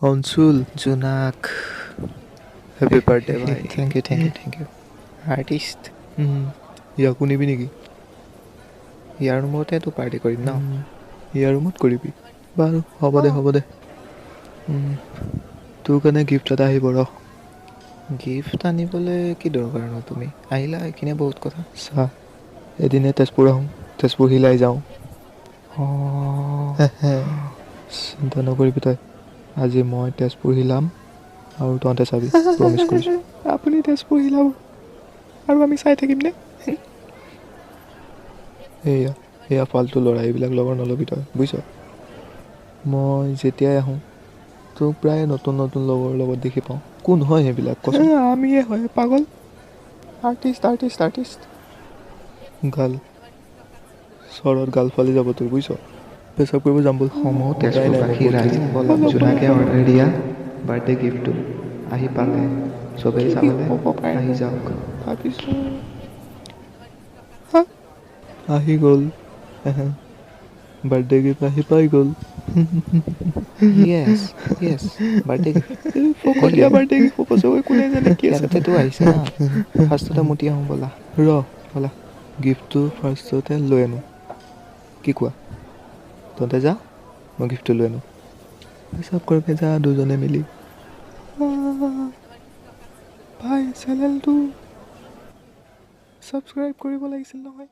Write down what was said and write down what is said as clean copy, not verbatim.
অঞ্চুল, জোনাক। Happy birthday ভাই। Thank you, thank you, thank you. Artist. ইয়াকো নিবি নেকি? ইয়াৰ ৰুমতেতো পাৰ্টি কৰিম ন। ইয়াৰ ৰুমত কৰিবি? বাৰু, হ'ব দে, হ'ব দে। তোৰ কাৰণে গিফ্ট এটা আহিব, ৰ। গিফ্ট আনিবলৈ কি দৰকাৰ নো? তুমি আহিলা, এইখিনিয়ে বহুত কথা। চা, এদিনে তেজপুৰ আহোঁ, তেজপুৰ হিলাই যাওঁ। অঁ। চিন্তা নকৰিবি তই, আজি মই তেজপুৰ হিলাম আৰু তহঁতে চাবি, প্ৰমিছ কৰিছোঁ। আপুনি তেজপুৰ হিলাব আৰু আমি চাই থাকিম নে? এয়া এয়া ফাল্টু ল'ৰা, এইবিলাক লগৰ নল'বি তই, বুজিছ? মই যেতিয়াই আহোঁ, তোক প্ৰায় নতুন নতুন লগৰ লগত দেখি পাওঁ। কোন হয় সেইবিলাক, কচোন? আমিয়ে হয়, পাগল। Artist, artist, artist. গাল চৰত গাল ফালি যাব তোৰ, বুজিছ? পেচাব কৰিব যাম ব'ল। সমূহ তেজপুৰবাসী ৰাইজ, জোনাকে অৰ্ডাৰ দিয়া বাৰ্থডে গিফ্টটো আহি পালে। চবেই চাবলৈ আহি যাওক। ভাবিছোঁ আহি গ'ল, বাৰ্থডে গিফ্ট আহি পাই গ'ল। য়েছ য়েছ, বাৰ্থডে গিফ্ট। ফকতীয়া বাৰ্থডে গিফ্ট হ'ব চাগৈ, কোনে জানে কি আছে। ইয়াতেতো আহিছে না, ফাৰ্ষ্টতে মুতি আহোঁ ব'লা। ৰ, ব'লা, গিফ্টটো ফাৰ্ষ্টতে লৈ আনো, কি কোৱা? তহঁতে যা, মই গিফ্টটো লৈ আনো। পেচাব কৰিবি যা দুজনে মিলি। ভাই, চেনেলটো ছাবস্ক্ৰাইব কৰিব লাগিছিল নহয়।